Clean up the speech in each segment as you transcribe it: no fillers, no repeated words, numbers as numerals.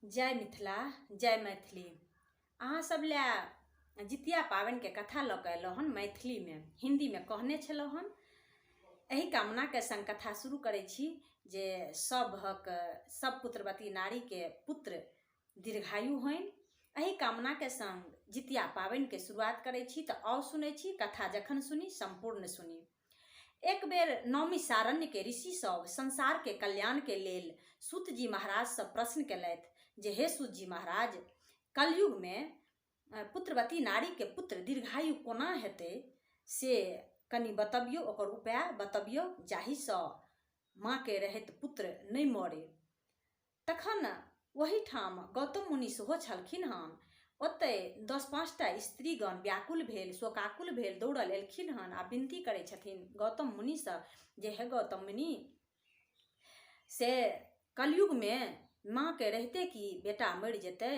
जय मिथिला जय मैथिली। अहाँ सब लए जितिया पाबनिके कथा लऽ कऽ एलहुँ हन मैथिलीमे, हिन्दीमे कहने छलहुँ हन। एहि कामनाके संग कथा शुरू करै छी जे सभक सब पुत्रवती नारीके पुत्र दीर्घायु होइन। एहि कामनाके संग जितिया पाबनिके शुरुआत करै छी। तऽ आउ सुनै छी कथा, जखन सुनी सम्पूर्ण सुनी। एक बेर नौमी सारण्य के ऋषि सब संसार के कल्याण के लेल सूत जी महाराज सँ प्रश्न केलथि जे हे सूत जी महाराज, कलयुग में पुत्रवती नारी के पुत्र दीर्घायु कोना हेतै से कनि बतबियौ, ओकर उपाय बतबियौ जाहि सँ माँ के रहैत पुत्र नहि मरे। तखन ओहिठाम गौतम मुनि सेहो छलखिन हन। ओतहि दस पाँचटा स्त्रीगण व्याकुल भेल, शोकाकुल भेल दौड़ल एलखिन हन आ विनती करै छथिन गौतम मुनिसँ जे हे गौतम मुनि, से कलयुगमे माँके रहिते कि बेटा मरि जेतै,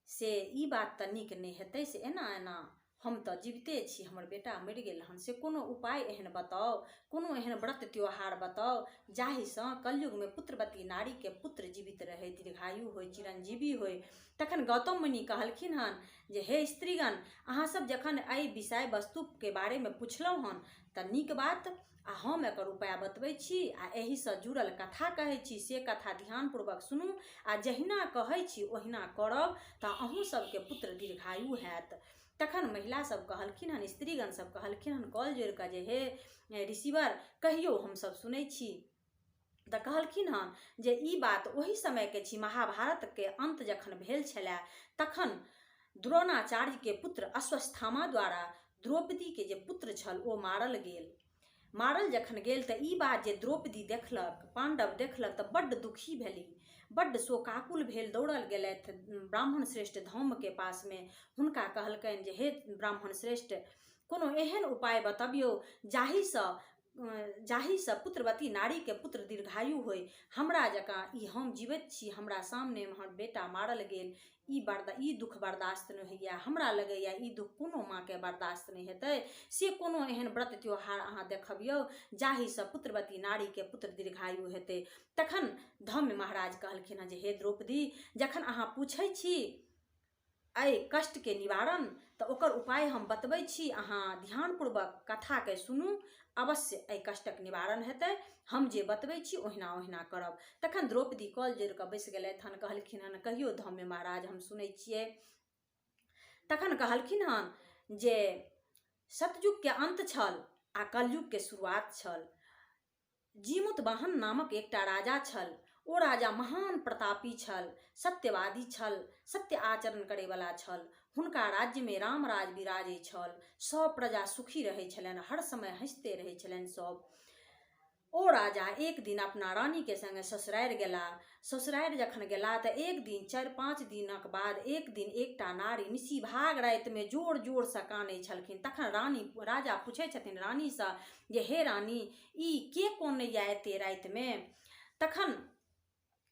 से ई बात तऽ नीक नहि हेतै। से एना एना हम तऽ जीविते छी, हमर बेटा मरि गेल हन, से कोनो उपाय एहन बताउ, कोनो एहन व्रत त्योहार बताउ जाहिसँ कलयुगमे पुत्रवती नारीके पुत्र जीवित रहै, दीर्घायु होइ, चिरंजीवी होइ। तखन गौतम मुनि कहलखिन हन जे हे स्त्रीगण, अहाँसभ जखन एहि विषय वस्तुके बारेमे पुछलहुँ हन तऽ नीक बात, आ हम एकर उपाय बतबै छी आ एहिसँ जुड़ल कथा कहै छी। से कथा ध्यानपूर्वक सुनू आ जहिना कहै छी ओहिना करब तऽ अहूँ सबके पुत्र दीर्घायु हैत। तखन महिला सब कहलखिन हन, स्त्रीगण सब कहलखिन हन कल जोड़ि कऽ जे हे ऋषिवर, कहियौ, हमसब सुनै छी। तऽ कहलखिन हन जे ई बात ओहि समयके छी, महाभारतके अन्त जखन भेल छलए तखन द्रोणाचार्यके पुत्र अश्वस्थामा द्वारा द्रौपदीके जे पुत्र छल ओ मारल गेल। मारल जखन गेल तऽ ई बात जे द्रौपदी देखलक, पाण्डव देखलक तऽ बड्ड दुखी भेली, बड्ड शोकाकुल भेल दौड़ल गेलथि ब्राह्मण श्रेष्ठ धौम्यके पासमे। हुनका कहलकनि जे हे ब्राह्मण श्रेष्ठ, कोनो एहन उपाय बतबियौ जाहिसँ पुत्रवती नारीके पुत्र दीर्घायु होइ। हमरा जकाँ ई हम जीवैत छी, हमरा सामनेमे हमर बेटा मारल गेल, ई दुख बर्दाश्त नहि होइए। हमरा लगैए ई दुख कोनो माँके बर्दाश्त नहि हेतै। से कोनो एहन व्रत त्योहार अहाँ देखबियौ जाहिसँ पुत्रवती नारीके पुत्र दीर्घायु हेतै। तखन धौम्य महाराज कहलखिन हँ जे हे द्रौपदी, जखन अहाँ पूछै छी एहि कष्टके निवारण, तऽ ओकर उपाय हम बतबै छी। अहाँ ध्यानपूर्वक कथाके सुनू, अवश्य एहि कष्टक निवारण हेतै। हम जे बतबै छी ओहिना ओहिना करब। तखन द्रौपदी कल जोड़ि कऽ बैसि गेलथि हन, कहलखिन हन, कहियौ धौम्य महाराज, हम सुनै छियै। तखन कहलखिन हन जे सतयुगके अन्त छल आ कलयुगके शुरुआत छल। जीमूत वाहन नामक एकटा राजा छल। ओ राजा महान प्रतापी छल, सत्यवादी छल, सत्य आचरण करैवला छल। हुनका राज्यमे रामराज विराजै छल। सभ प्रजा सुखी रहै छलनि, हर समय हँसिते रहै छलनि सभ। ओ राजा एक दिन अपना रानीके संगे ससुरारि गेला। ससुरारि जखन गेला तऽ एक दिन 4-5 दिनक बाद एक दिन एकटा नारी निशिभाग रातिमे जोर जोरसँ कानै छलखिन। तखन रानी राजा पूछै छथिन रानीसँ जे हे रानी, ई के कनैया एते रातिमे? तखन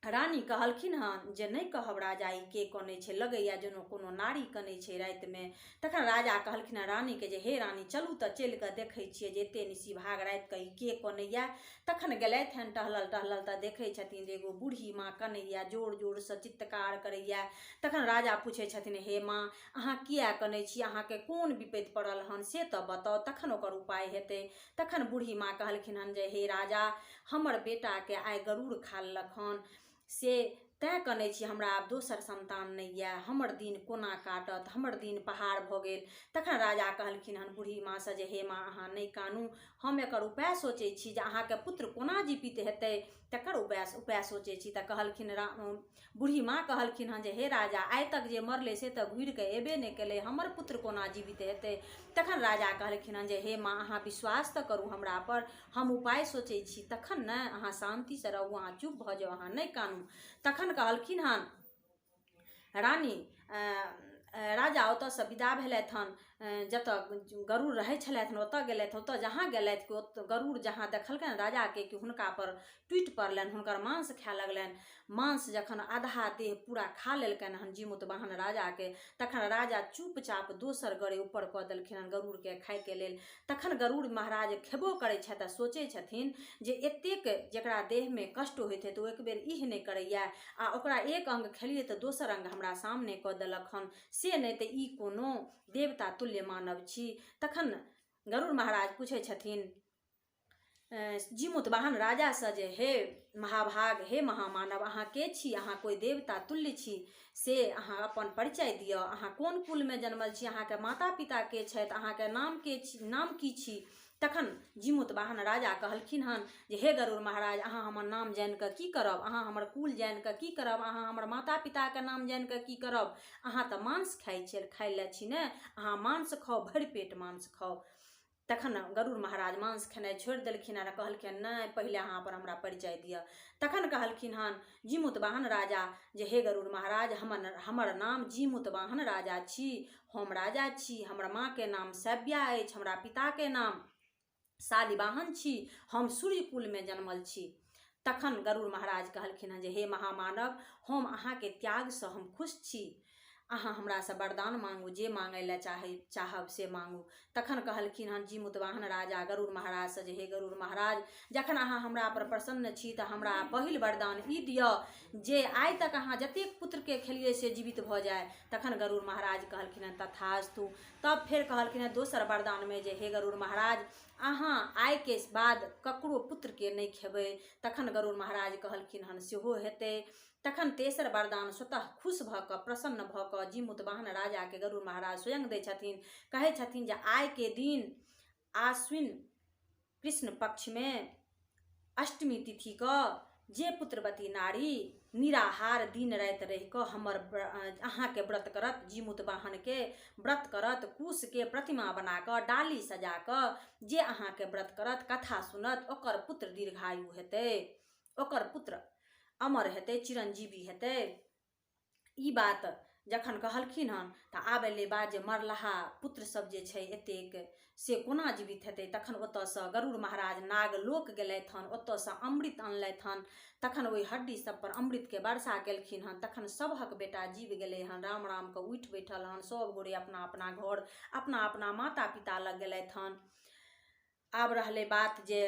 रानी कहलखिन हन जे नहि कहब राजा, ई के कनै छै, लगैया जेना कोनो नारी कनै छै रातिमे। तखन राजा कहलखिन हन रानीके जे हे रानी, चलू तऽ चलि कऽ देखै छियै जे एते निशिभाग रातिके ई के कनैया। तखन गेलथि हन, टहलल टहलल तऽ देखै छथिन जे एगो बूढ़ी माँ कनैया, जोर जोरसँ चित्कार करैया। तखन राजा पूछै छथिन, हे माँ, अहाँ किया कनै छी, अहाँके कोन विपत्ति पड़ल हन से तऽ बताउ, तखन ओकर उपाय हेतै। तखन बूढ़ी माँ कहलखिन हन जे हे राजा, हमर बेटाके आइ गरुड़ खा लेलक हन, से तैँ कनै छी। हमरा आब दोसर सन्तान नहि यए, हमर दिन कोना काटत, हमर दिन पहाड़ भऽ गेल। तखन राजा कहलखिन हन बूढ़ी माँसँ जे हे माँ, अहाँ नहि कानू, हम एकर उपाय सोचै छी जे अहाँके पुत्र कोना जीवित हेतै, तकर उपाय सोचै छी। तऽ कहलखिन बूढ़ी माँ कहलखिन हन जे हे राजा, आइ तक जे मरलै से तऽ घुरि कऽ एबे नहि केलै, हमर पुत्र कोना जीवित हेतै? तखन राजा कहलखिन हन जे हे माँ, अहाँ विश्वास तऽ करू हमरापर, हम उपाय सोचै छी तखन ने, अहाँ शान्तिसँ रहू, अहाँ चुप भऽ जाउ, अहाँ नहि कानू। तखन कहलखिन हन रानी, राजा ओतऽसँ विदा भेलथि हन। जतऽ गरुड़ रहै छलथि ओतऽ गेलथि। ओतऽ जहाँ गेलथि कि ओतऽ गरुड़ जहाँ देखलकनि राजाके कि हुनकापर टूटि पड़लनि, हुनकर मांस खाए लगलनि। मांस जखन आधा देह पूरा खा लेलकनि हन जीमूतवाहन राजाके, तखन राजा चुपचाप दोसर गरे ऊपर कऽ देलखिन हन गरुड़के खाइके लेल। तखन गरुड़ महाराज खेबो करै छथि आ सोचै छथिन जे एतेक जकरा देहमे कष्ट होइत हेतै ओ एकबेर इह नहि करैए, आ ओकरा एक अङ्ग खेलियै तऽ दोसर अङ्ग हमरा सामने कऽ देलक हन, से नहि तऽ ई कोनो देवता तुल्य मानव छी। तखन गरुड़ महाराज पूछै छथिन जीमूतवाहन राजासँ जे हे महाभाग, हे महामानव, अहाँ के छी? अहाँ कोइ देवता तुल्य छी, से अहाँ अपन परिचय दिअ। अहाँ कोन कुलमे जन्मल छी? अहाँके माता पिता के छथि? अहाँके नाम के छी, नाम की छी? तखन जीमूतवाहन राजा कहलखिन हन जे हे गरुड़ महाराज, अहाँ हमर नाम जानि कऽ की करब? अहाँ हमर कुल जानि कऽ की करब? अहाँ हमर माता पिताके नाम जानि कऽ की करब? अहाँ तऽ मांस खाइ छी, खाइ लए छी ने? अहाँ मांस खाउ, भरि पेट मांस खाउ। तखन गरुड़ महाराज मांस खेनाइ छोड़ि देलखिन आ कहलखिन, नहि, पहिले अहाँ अपन हमरा परिचय दिअ। तखन कहलखिन हन जीमूतवाहन राजा जे हे गरुड़ महाराज, हमर नाम जीमूतवाहन राजा छी, हम राजा छी, हमर माँके नाम सव्या अछि, हमरा पिताके नाम शालिवाहन छी, हम सूर्यकुलमे जन्मल छी। तखन गरुड़ महाराज कहलखिन हँ जे हे महामानव, हम अहाँके त्यागसँ हम खुश छी। अहाँ हमरासँ वरदान मांगू, जे मांगय लए चाहब से मांगू। तखन कहलखिन हन जीमूतवाहन राजा गरुड़ महाराजसँ जे हे गरुड़ महाराज, जखन अहाँ हमरा पर प्रसन्न छी तऽ हमरा पहिल वरदान ई दिअ जे आइ तक अहाँ जतेक पुत्रके खेलियै से जीवित भऽ जाय। तखन गरुड़ महाराज कहलखिन हन तथास्तु। तब फेर कहलखिन हन दोसर वरदानमे जे हे गरुड़ महाराज, अहाँ आइके बाद ककरो पुत्रके नहि खेबै। तखन गरुड़ महाराज कहलखिन हन सेहो हेतै। तखन तेसर वरदान स्वतः खुश भऽ कऽ, प्रसन्न भऽ कऽ जीमूतवाहन राजाके गरुड़ महाराज स्वयं दै छथिन। कहै छथिन जे आइके दिन आश्विन कृष्ण पक्षमे अष्टमी तिथिके जे पुत्रवती नारी निराहार दिन राति रहि कऽ हमर अहाँके व्रत करत, जीमूतवाहनके व्रत करत, कुशके प्रतिमा बना कऽ डाली सजा कऽ जे अहाँके व्रत करत, कथा सुनत, ओकर पुत्र दीर्घायु हेतै, ओकर पुत्र अमर हेतै, चिरंजीवी हेतै। ई बात जखन कहलखिन हन तऽ आब एलै बात जे मरलाहा पुत्र सब जे छै एतेक से कोना जीवित हेतै। तखन ओतऽसँ गरुड़ महाराज नागलोक गेलथि हन, ओतऽसँ अमृत अनलथि हन। तखन ओहि हड्डी सब पर अमृतके वर्षा केलखिन हन। तखन सबहक बेटा जीव गेलै हन, राम रामके उठि बैठल हन, सब गोरे अपना अपना घर अपना अपना माता पिता लग गेलथि हन। आब रहलै बात जे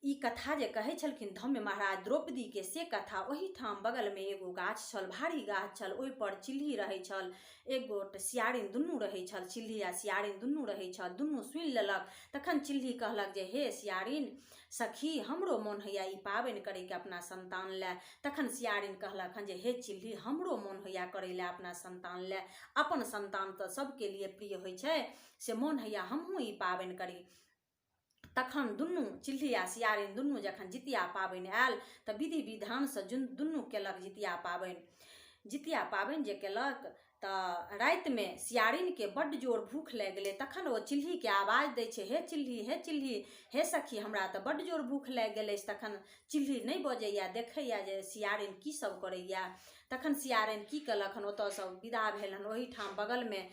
ई कथा जे कहै छलखिन धम्य महाराज द्रौपदीके, से कथा ओहिठाम बगलमे एगो गाछ छल, भारी गाछ छल, ओहिपर चिल्ही रहै छल, एक गोट सियारिन दुनू रहै छल, चिल्ही आ सियारिन दुनू रहै छल। दुनू सुनि लेलक। तखन चिल्ही कहलक जे हे सियारिन सखी, हमरो मोन होइए ई पाबनि करैके अपना संतान लए। तखन सियारिन कहलक हन जे हे चिल्ही, हमरो मोन होइए करै लए अपना संतान लए, अपन संतान तऽ सबके लिए प्रिय होइ छै, से मोन होइए हमहूँ ई पाबनि करी। तखन दुनू चिल्ही आ सियारिन दुनू जखन जितिया पाबनि आयल तऽ विधि विधानसँ दुनू केलक जितिया पाबनि। जितिया पाबनि जे केलक तऽ रातिमे सियारिनके बड्ड जोर भूख लागि गेलै। तखन ओ चिल्हीके आवाज दै छै, हे चिल्ही, हे चिल्ही, हे सखी, हमरा तऽ बड्ड जोर भूख लागि गेल अछि। तखन चिल्ही नहि बजैए, देखैए जे सियारिन की सब करैए। तखन सियारिन की केलक हन, ओतऽसँ विदा भेल हन, ओहिठाम बगलमे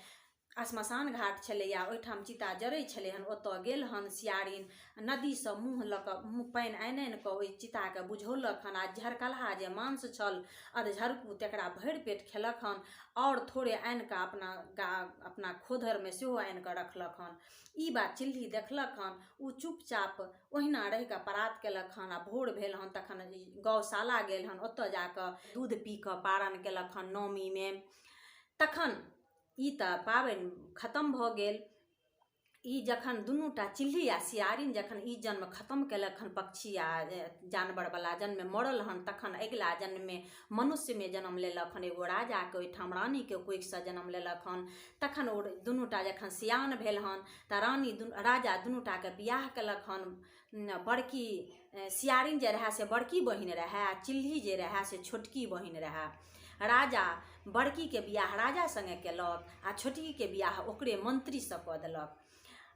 श्मशान घाट छलैए, ओहिठाम चिता जरै छलै हन, ओतऽ गेल हन सियारिन। नदीसँ मुँह लऽ कऽ मुँह पानि आनि आनि कऽ ओहि चिताके बुझौलक हन आ झरकलहा जे मांस छल अधझरकू तकरा भरि पेट खेलक हन आओर थोड़े आनि कऽ अपना गा अपना खोधरिमे सेहो आनि कऽ रखलक हन। ई बात चिल्ही देखलक हन। ओ चुपचाप ओहिना रहि कऽ परात केलक हन आ भोर भेल हन तखन गौशाला गेल हन, ओतऽ जा कऽ दूध पी कऽ पारण केलक हन नवमीमे। तखन ई तऽ पाबनि खतम भऽ गेल। ई जखन दुनूटा चिल्ही आ सियारिन जखन ई जन्म खतम केलक हन, पक्षी आ जानवरवला जन्ममे मरल हन, तखन अगिला जन्ममे मनुष्यमे जन्म लेलक हन, एगो राजाके ओहिठाम रानीके कोखिसँ जन्म लेलक हन। तखन ओ दुनूटा जखन सियान भेल हन तऽ रानी दुनू राजा दुनूटाके बियाह केलक हन। बड़की सियारिन जे रहए से बड़की बहिन रहए आ चिल्ही जे रहए से छोटकी बहिन रहए। राजा बड़कीके बियाह राजा सङ्गे केलक आ छोटकीके बियाह ओकरे मन्त्रीसँ कऽ देलक।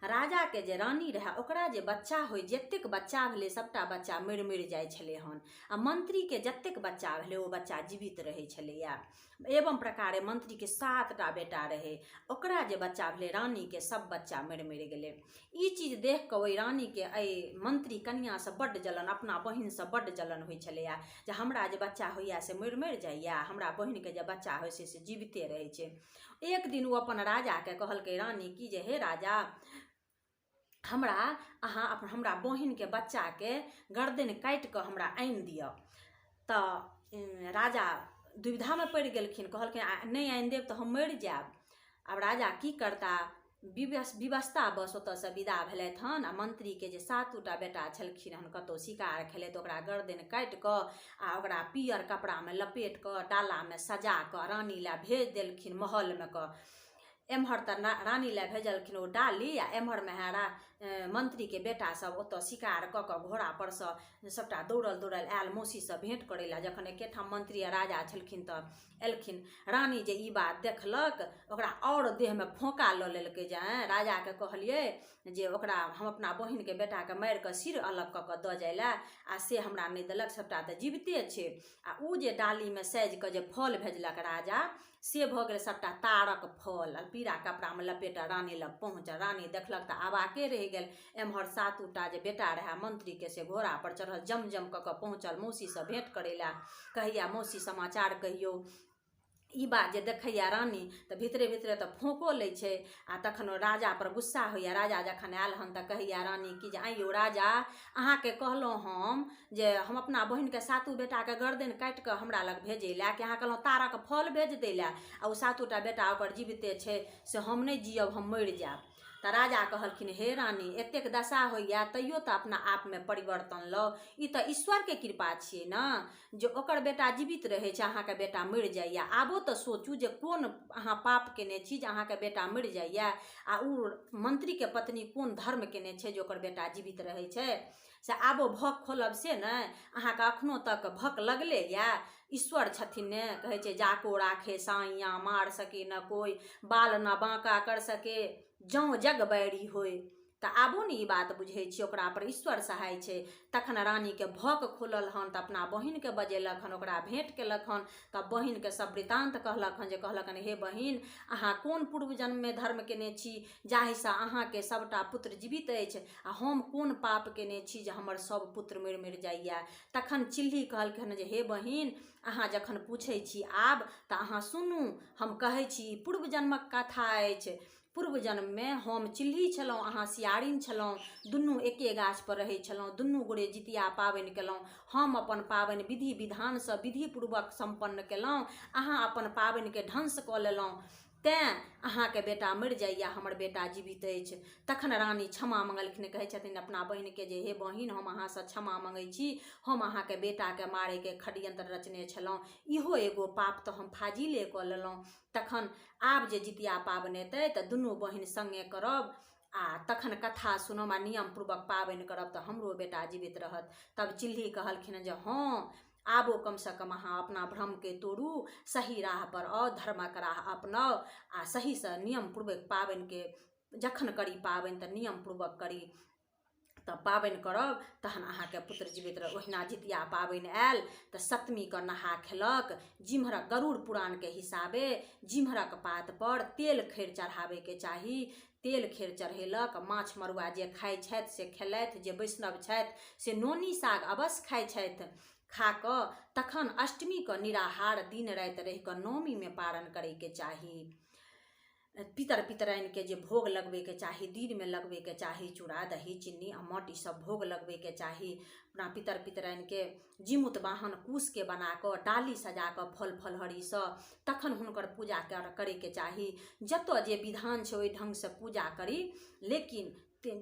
राजाके जे रानी रहए ओकरा जे बच्चा होइ, जतेक बच्चा भेलै सभटा बच्चा मरि मरि जाइ छलै हन, आ मंत्रीके जतेक बच्चा भेलै ओ बच्चा जीवित रहै छलैए। एवं प्रकारे मंत्रीके 7टा बेटा रहै, ओकरा जे बच्चा भेलै रानीके सब बच्चा मरि मरि गेलै। ई चीज देख कऽ ओहि रानीके एहि मंत्री कनिआँसँ बड्ड जलन, अपना बहिनसँ बड्ड जलन होइ छलैए जे हमरा जे बच्चा होइए से मरि मरि जाइए, हमरा बहिनके जे बच्चा होइ छै से जीविते रहै छै। एक दिन ओ अपन राजाके कहलकै रानी कि जे हे राजा, हमरा अहाँ हमरा बहिनके बच्चाके गर्दनि काटि कऽ हमरा आनि दिअ। तऽ राजा दुविधामे पड़ि गेलखिन, कहलखिन नहि आनि देब तऽ हम मरि जायब। आब राजा की करता, विवशतावश ओतऽसँ विदा भेलथि हन आ मंत्रीके जे 7टा बेटा छलखिन हन कतहु शिकार खेलैत, ओकरा गर्दनि काटि कऽ आ ओकरा पियर कपड़ामे लपेट कऽ डालामे सजा कऽ रानी लए भेज देलखिन महलमे कऽ। एम्हर तऽ रानी लए भेजलखिन ओ डाली, आ एम्हरमे है मंत्रीके बेटा सब ओतऽ शिकार कऽ कऽ घोड़ा परसँ सबटा दौड़ल दौड़ल आयल मौसीसँ भेँट करै लए। जखन एकेठाम मंत्री आ राजा छलखिन तऽ एलखिन। रानी जे ई बात देखलक ओकरा आओर देहमे फोका लऽ लेलकै जे आँय राजाके कहलियै जे ओकरा हम अपना बहिनके बेटाके मारि कऽ सिर अलग कऽ कऽ दऽ जाइ लए, आ से हमरा नहि देलक, सबटा तऽ जीविते छै। आ ओ जे डालीमे साजि कऽ जे फल भेजलक राजा से भऽ गेल सबटा तारक फल, आ पीरा कपड़ामे लपेट रानी लग पहुँचल। रानी देखलक तऽ अबाके रहि गेल। एम्हर 7टा जे बेटा रहए मंत्रीके से घोड़ा पर चढ़ल जम जम कऽ कऽ पहुँचल मौसीसँ भेँट करै लए। कहैया मौसी समाचार कहियौ। ई बात जे देखैया रानी तऽ भीतरे भीतरे तऽ फोंको लै छै, आ तखन ओ राजा पर गुस्सा होइया। राजा जखन आयल हन तऽ कहैया रानी कि जे आँय यौ राजा, अहाँके कहलहुँ हम जे हम अपना बहिनके 7 बेटाके गर्दनि काटि कऽ हमरा लग भेजै लए, कि अहाँ कहलहुँ तारक फल भेज दै लए, आ ओ 7टा बेटा ओकर जीविते छै, से हम नहि जियब, हम मरि जायब। तऽ राजा कहलखिन हे रानी, एतेक दशा होइया तैयो तऽ अपना आपमे परिवर्तन लाउ, ई तऽ ईश्वरके कृपा छियै ने जे ओकर बेटा जीवित रहै छै, अहाँके बेटा मरि जाइया। आबो तऽ सोचू जे कोन अहाँ पाप केने छी जे अहाँके बेटा मरि जाइया, आ ओ मंत्रीके पत्नी कोन धर्म केने छै जे ओकर बेटा जीवित रहै छै। से आबो भक खोलब से ने, अहाँके अखनो तक भक लगले यए। ईश्वर छथिन ने, कहै छै जाको राखे साइयाँ मार सके न कोइ, बाल न बाँका कर सके जौँ जग बैरी होय। तऽ आबो ने ई बात बुझै छियै ओकरा पर ईश्वर सहाय छै। तखन रानीके भक खोलल हन तऽ अपना बहिनके बजेलक हन, ओकरा भेँट केलक हन, तब बहिनके सब वृतान्त कहलक हन जे कहलक हन हे बहिन, अहाँ कोन पूर्व जन्ममे धर्म केने छी जाहिसँ अहाँके सबटा पुत्र जीवित अछि, आ हम कोन पाप केने छी जे हमर सब पुत्र मरि मरि जाइए। तखन चिल्ली कहलखिन जे हे बहिन, अहाँ जखन पूछै छी आब तऽ अहाँ सुनू, हम कहै छी ई पूर्व जन्मक कथा अछि। पूर्व जन्ममे हम चिल्ली छलहुँ, अहाँ सियारिन छलहुँ, दुनू एके गाछपर रहै छलहुँ, दुनू गोरे जितिया पाबनि केलहुँ। हम अपन पाबनि विधि विधानसँ विधिपूर्वक सम्पन्न केलहुँ, अहाँ अपन पाबनिके ढंस कऽ लेलहुँ, तैँ अहाँके बेटा मरि जाइए, हमर बेटा जीवित अछि। तखन रानी क्षमा मङ्गलखिन, कहै छथिन अपना बहिनके जे हे बहिन, हम अहाँसँ क्षमा मङ्गै छी, हम अहाँके बेटाके मारैके षड्यंत्र रचने छलहुँ, इहो एगो पाप तऽ हम फाजिले कऽ लेलहुँ। तखन आब जे जितिया पाबनि एतै तऽ दुनू बहिन सङ्गे करब, आ तखन कथा सुनब आ नियमपूर्वक पाबनि करब तऽ हमरो बेटा जीवित रहत। तब चिल्ली कहलखिन जे हँ, आबो कमसँ कम अहाँ अपना भ्रमके तोड़ू, सही राहपर आउ, धर्मक राह अपनाउ, आ सहीसँ नियमपूर्वक पाबनिके जखन करी पाबनि तऽ नियमपूर्वक करी, तऽ पाबनि करब तहन अहाँके पुत्र जीवित रहत। ओहिना जितिया पाबनि आयल तऽ सप्तमीके नहा खेलक, जिम्हरक गरुड़ पुराणके हिसाबे जिम्हरक पातपर तेल खैर चढ़ाबैके चाही, तेल खैर चढ़ेलक, माछ मरुआ जे खाइ छथि से खेलथि, जे वैष्णव छथि से नोनी साग अवश्य खाइ छथि। खा कऽ तखन अष्टमीके निराहार दिन राति रहि कऽ नवमीमे पारण करैके चाही। पितर पितराइनके जे भोग लगबैके चाही, दिनमे लगबैके चाही, चूड़ा दही चिन्नी अम्मट ईसब भोग लगबैके चाही। अपना पितर पितराइनके जिमुत वाहन कुशके बनाकऽ डाली सजाकऽ फल फलहरीसँ तखन हुनकर पूजा करैके चाही। जतऽ जे विधान छै ओहि ढङ्गसँ पूजा करी, लेकिन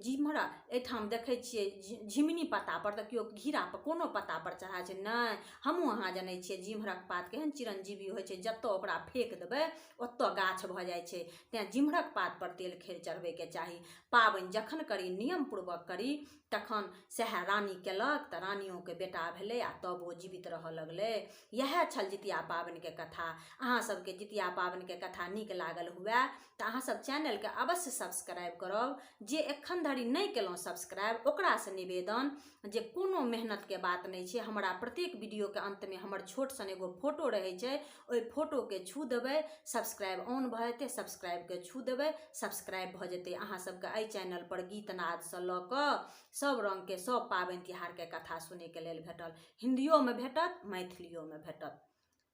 जिम्हरा एहिठाम देखै छियै झिमनी पत्तापर तऽ केओ घिरापर कोनो पत्तापर चढ़ा छै। नहि, हमहूँ अहाँ जनै छियै जिम्हरक पात केहन चिरंजीवी होइ छै, जतऽ ओकरा फेक देबै ओतऽ गाछ भऽ जाइ छै। तेँ जिम्हरक पातपर तेल खैर चढ़बैके चाही। पाबनि जखन करी नियमपूर्वक करी तखन सएह रानी केलक तऽ रानियोके बेटा भेलै आ तब ओ जीवित रहऽ लगलै। इएह छल जितिया पाबनिके कथा। अहाँ सबके जितिया पाबनिके कथा नीक लागल हुए तऽ अहाँ सब चैनलके अवश्य सब्सक्राइब करब। जे एखन धरि नहि केलहुँ सब्सक्राइब ओकरासँ निवेदन जे कोनो मेहनतके बात नहि छै। हमरा प्रत्येक वीडियोके अन्तमे हमर छोट सन एगो फोटो रहै छै, ओहि फोटोके छू देबै सब्सक्राइब ऑन भऽ जेतै, सब्सक्राइबके छू देबै सब्सक्राइब भऽ जेतै। अहाँ सबके एहि चैनलपर गीत नादसँ लऽ कऽ सब रङ्गके सब पाबनि तिहारके कथा सुनैके लेल भेटल, हिन्दियोमे भेटत मैथिलियोमे भेटत।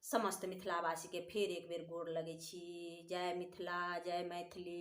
समस्त मिथिलावासीके फेर एक बेर गोर लगै छी। जय मिथिला, जय मैथिली।